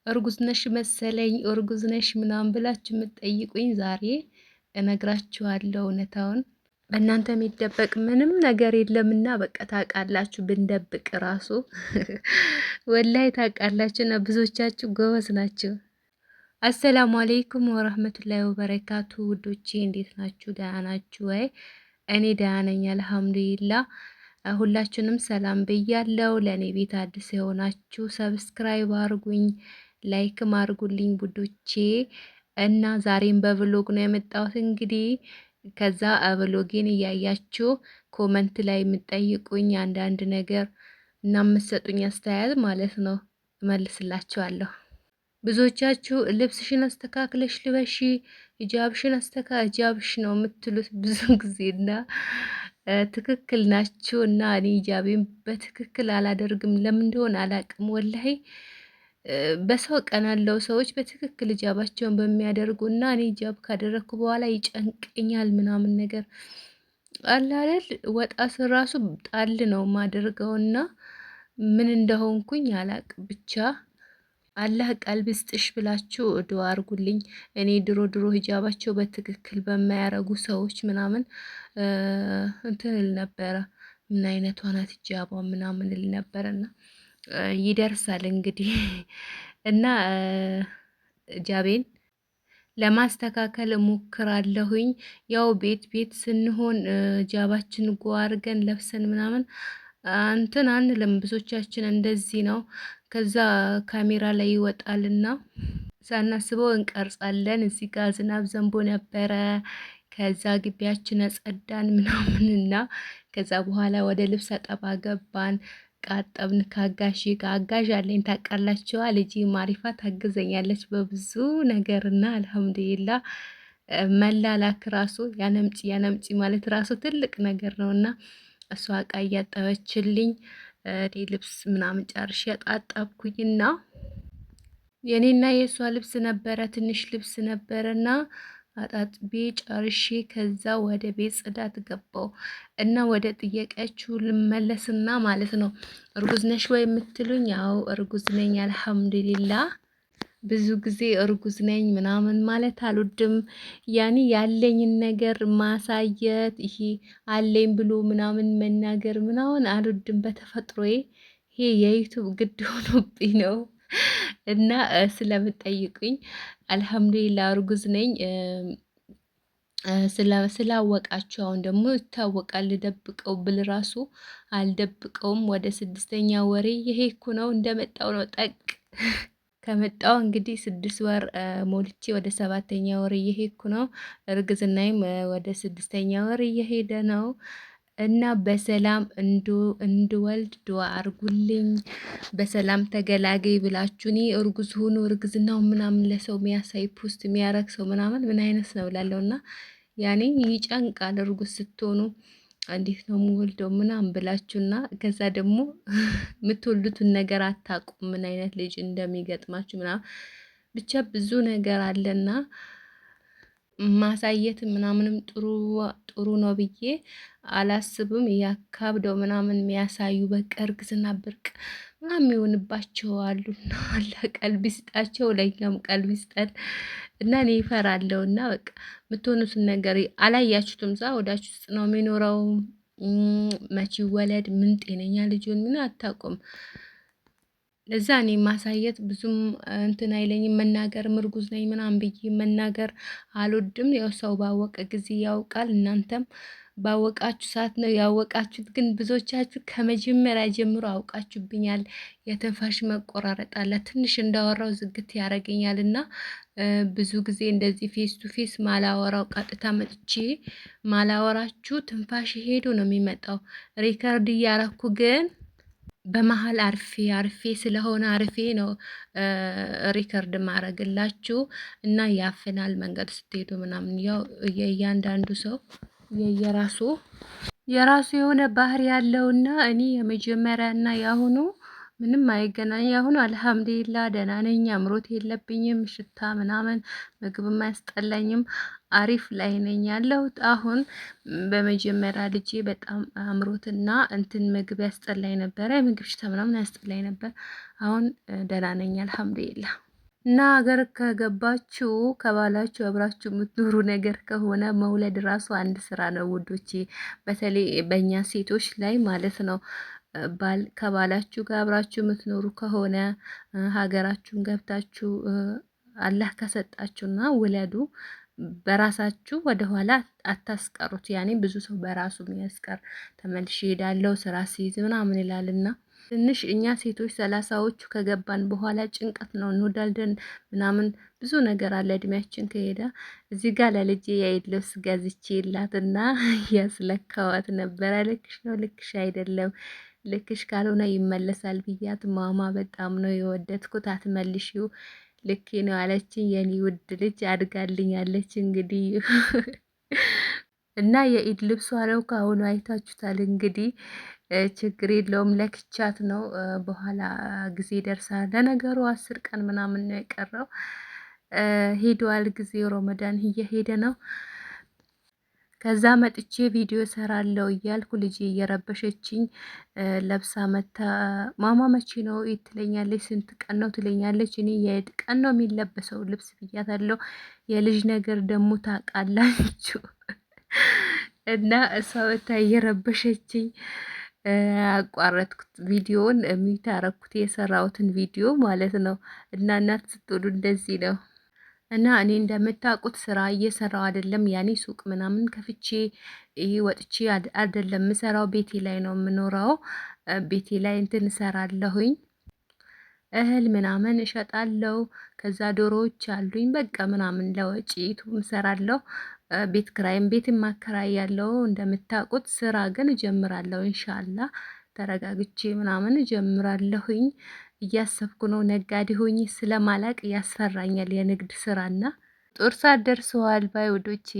እርጉዝ ነሽ መሰለኝ፣ እርጉዝ ነሽ ምናምን ብላችሁ የምትጠይቁኝ ዛሬ እነግራችኋለሁ እውነታውን። በእናንተ የሚደበቅ ምንም ነገር የለምና በቃ ታውቃላችሁ፣ ብንደብቅ ራሱ ወላይ ታውቃላችሁ። እና ብዙዎቻችሁ ጎበዝ ናችሁ። አሰላሙ አለይኩም ወረህመቱላሂ ወበረካቱ። ውዶቼ እንዴት ናችሁ? ደህና ናችሁ ወይ? እኔ ደህና ነኝ አልሐምዱሊላህ። ሁላችሁንም ሰላም ብያለው። ለእኔ ቤት አዲስ የሆናችሁ subscribe አርጉኝ፣ like ም አርጉልኝ ውዶቼ። እና ዛሬም በ vlog ነው የመጣሁት። እንግዲህ ከዛ vlog ኤን እያያችሁ comment ላይ የምትጠይቁኝ አንዳንድ ነገር እና የምትሰጡኝ አስተያየት ማለት ነው እመልስላችኋለሁ። ብዙዎቻችሁ ልብስሽን አስተካክለሽ ልበሺ፣ ሂጃብሽን ሂጃብሽ ነው የምትሉት ብዙ ጊዜና ትክክል ናችሁ። እና እኔ ሂጃቤን በትክክል አላደርግም፣ ለምን እንደሆነ አላቅም። ወላሂ በሰው ቀናለው ሰዎች በትክክል ሂጃባቸውን በሚያደርጉ እና እኔ ሂጃብ ካደረግኩ በኋላ ይጨንቀኛል ምናምን ነገር አለ አይደል? ወጣ ስል ራሱ ጣል ነው ማደርገውና ምን እንደሆንኩኝ አላቅ ብቻ አላህ ቀልብ ስጥሽ ብላችሁ ዱአ አርጉልኝ። እኔ ድሮ ድሮ ሂጃባቸው በትክክል በማያረጉ ሰዎች ምናምን እንትን እል ነበረ፣ ምን አይነቷ ናት ሂጃቧ ምናምን እል ነበረና ይደርሳል እንግዲህ እና ሂጃቤን ለማስተካከል እሞክራለሁኝ። ያው ቤት ቤት ስንሆን ሂጃባችን ጓ አድርገን ለብሰን ምናምን እንትን አንልም። ብዙዎቻችን እንደዚህ ነው። ከዛ ካሜራ ላይ ይወጣልና ሳናስበው እንቀርጻለን። እዚህ ጋር ዝናብ ዘንቦ ነበረ። ከዛ ግቢያችን አጸዳን ምናምንና ከዛ በኋላ ወደ ልብስ አጠባ ገባን። ቃጠብን። ካጋሽ አጋዥ አለኝ ታውቃላችኋ። ልጅ ማሪፋ ታግዘኛለች በብዙ ነገርና አልሐምዱሊላ መላላክ ራሱ ያነምጪ ያነምጪ ማለት ራሱ ትልቅ ነገር ነውና እሷ እቃ እያጠበችልኝ እኔ ልብስ ምናምን ጨርሼ ያጣጠብኩኝና የኔና የእሷ ልብስ ነበረ፣ ትንሽ ልብስ ነበረና አጣጥቤ ጨርሼ ከዛ ወደ ቤት ጽዳት ገባው እና ወደ ጥያቄያችሁ ልመለስና ማለት ነው። እርጉዝ ነሽ ወይ የምትሉኝ፣ ያው እርጉዝ ነኝ አልሐምዱሊላህ። ብዙ ጊዜ እርጉዝ ነኝ ምናምን ማለት አልወድም። ያኔ ያለኝን ነገር ማሳየት ይሄ አለኝ ብሎ ምናምን መናገር ምናምን አልወድም በተፈጥሮዬ። ይሄ የ YouTube ግድ ሆኖብኝ ነው እና ስለምጠይቁኝ አልሐምዱሊላህ እርጉዝ ነኝ። ስላወቃችሁ አሁን ደግሞ ይታወቃል። ልደብቀው ብል ራሱ አልደብቀውም። ወደ ስድስተኛ ወሬ ይሄ እኮ ነው እንደመጣው ነው ጠቅ ከመጣው እንግዲህ 6 ወር ሞልቼ ወደ ሰባተኛ ወር እየሄድኩ ነው። እርግዝናዬም ወደ ስድስተኛ ወር እየሄደ ነው እና በሰላም እንድወልድ ዱአ አርጉልኝ። በሰላም ተገላገይ ብላችሁ እኔ እርጉዝ ሆኖ እርግዝናው ምናምን ለሰው የሚያሳይ post የሚያረግ ሰው ምናምን ምን አይነት ነው እላለሁ። እና ያኔ ይጨንቃል እርጉዝ ስትሆኑ እንዴት ነው የምወልደው ምናምን ብላችሁና ከዛ ደግሞ የምትወልዱትን ነገር አታውቁም፣ ምን አይነት ልጅ እንደሚገጥማችሁ ምናምን ብቻ ብዙ ነገር አለና ማሳየት ምናምንም ጥሩ ጥሩ ነው ብዬ አላስብም። ያካብደው ምናምን የሚያሳዩ በቃ እርግዝና ብርቅ ምናምን የሚሆንባቸው አሉና አላህ ቀልብ ይስጣቸው፣ ለእኛም ቀልብ ይስጠን። እና እኔ እፈራለሁ እና በቃ የምትሆኑትን ነገር አላያችሁትም። ዛ ወዳችሁ ውስጥ ነው የሚኖረው። መቼ ይወለድ ምን ጤነኛ ልጁን ምን አታውቁም። ለዛ እኔ ማሳየት ብዙም እንትን አይለኝም። መናገር እርጉዝ ነኝ ምናምን ብዬ መናገር አልወድም። ያው ሰው ባወቀ ጊዜ ያውቃል። እናንተም ባወቃችሁ ሰዓት ነው ያወቃችሁት። ግን ብዙዎቻችሁ ከመጀመሪያ ጀምሮ አውቃችሁብኛል። የትንፋሽ መቆራረጥ አለ። ትንሽ እንዳወራው ዝግት ያደርገኛል እና ብዙ ጊዜ እንደዚህ face to face ማላወራው ቀጥታ መጥቼ ማላወራችሁ ትንፋሽ ሄዶ ነው የሚመጣው። record እያረኩ ግን በመሀል አርፌ አርፌ ስለሆነ አርፌ ነው record ማድረግላችሁ እና ያፍናል መንገድ ስትሄዱ ምናምን። ያው የእያንዳንዱ ሰው የየራሱ የራሱ የሆነ ባህሪ ያለውና እኔ የመጀመሪያ እና የአሁኑ ምንም አይገናኝ። አሁን አልሐምዱሊላ ደህና ነኝ። አምሮት የለብኝም፣ ሽታ ምናምን ምግብም አያስጠላኝም። አሪፍ ላይ ነኝ ያለሁት አሁን። በመጀመሪያ ልጄ በጣም አምሮትና እንትን ምግብ ያስጠላኝ ነበረ፣ ምግብ ሽታ ምናምን ያስጠላኝ ነበር። አሁን ደህና ነኝ አልሐምዱሊላ። እና ሀገር ከገባችሁ ከባላችሁ አብራችሁ የምትኖሩ ነገር ከሆነ መውለድ ራሱ አንድ ስራ ነው ውዶቼ፣ በተለይ በእኛ ሴቶች ላይ ማለት ነው። ባል ከባላችሁ ጋር አብራችሁ የምትኖሩ ከሆነ ሀገራችሁን ገብታችሁ አላህ ከሰጣችሁና ውለዱ። በራሳችሁ ወደኋላ አታስቀሩት። ያኔ ብዙ ሰው በራሱ የሚያስቀር ተመልሼ እሄዳለሁ ስራ ሲይዝ ምናምን ይላልና ትንሽ እኛ ሴቶች 30ዎቹ ከገባን በኋላ ጭንቀት ነው፣ እንወዳልደን ምናምን ብዙ ነገር አለ። እድሜያችን ከሄደ እዚህ ጋር ለልጄ የኢድ ልብስ ገዝቼ የላትና ያስለካዋት ነበረ። ልክሽ ነው ልክሽ አይደለም ልክሽ ካልሆነ ይመለሳል ብያት፣ ማማ በጣም ነው የወደድኩት፣ አትመልሺው ልኬ ነው አለችኝ። የኔ ውድ ልጅ አድጋልኛለች እንግዲህ እና የኢድ ልብሷ ነው ከአሁኑ አይታችሁታል። እንግዲህ ችግር የለውም ለክቻት ነው። በኋላ ጊዜ ደርሳል። ለነገሩ 10 ቀን ምናምን ነው የቀረው። ሄደዋል ጊዜው፣ ረመዳን እየሄደ ነው። ከዛ መጥቼ ቪዲዮ ሰራለው እያልኩ ልጄ እየረበሸችኝ ለብሳ መታ ማማ መቼ ነው ኢድ ትለኛለች፣ ስንት ቀን ነው ትለኛለች። እኔ የኢድ ቀን ነው የሚለበሰው ልብስ ብያታለሁ። የልጅ ነገር ደግሞ ታውቃላችሁ። እና እሷ መታ እየረበሸችኝ አቋረጥኩት ቪዲዮውን፣ mute አረኩት የሰራሁትን ቪዲዮ ማለት ነው። እና እናት ስትሆኑ እንደዚህ ነው። እና እኔ እንደምታውቁት ስራ እየሰራው አይደለም። ያኔ ሱቅ ምናምን ከፍቼ ይሄ ወጥቼ አይደለም የምሰራው፣ ቤቴ ላይ ነው የምኖረው። ቤቴ ላይ እንትን እሰራለሁኝ፣ እህል ምናምን እሸጣለሁ። ከዛ ዶሮዎች አሉኝ በቃ ምናምን ለወጪቱ እሰራለሁ። ቤት ክራይም ቤት ማከራያለሁ እንደምታውቁት። ስራ ግን እጀምራለሁ ኢንሻአላ ተረጋግቼ ምናምን እጀምራለሁኝ። እያሰብኩ ነው። ነጋዴ ሆኜ ስለማላቅ ያስፈራኛል የንግድ ስራና ጦር ሰዓት ደርሰዋል። Bye ውዶቼ።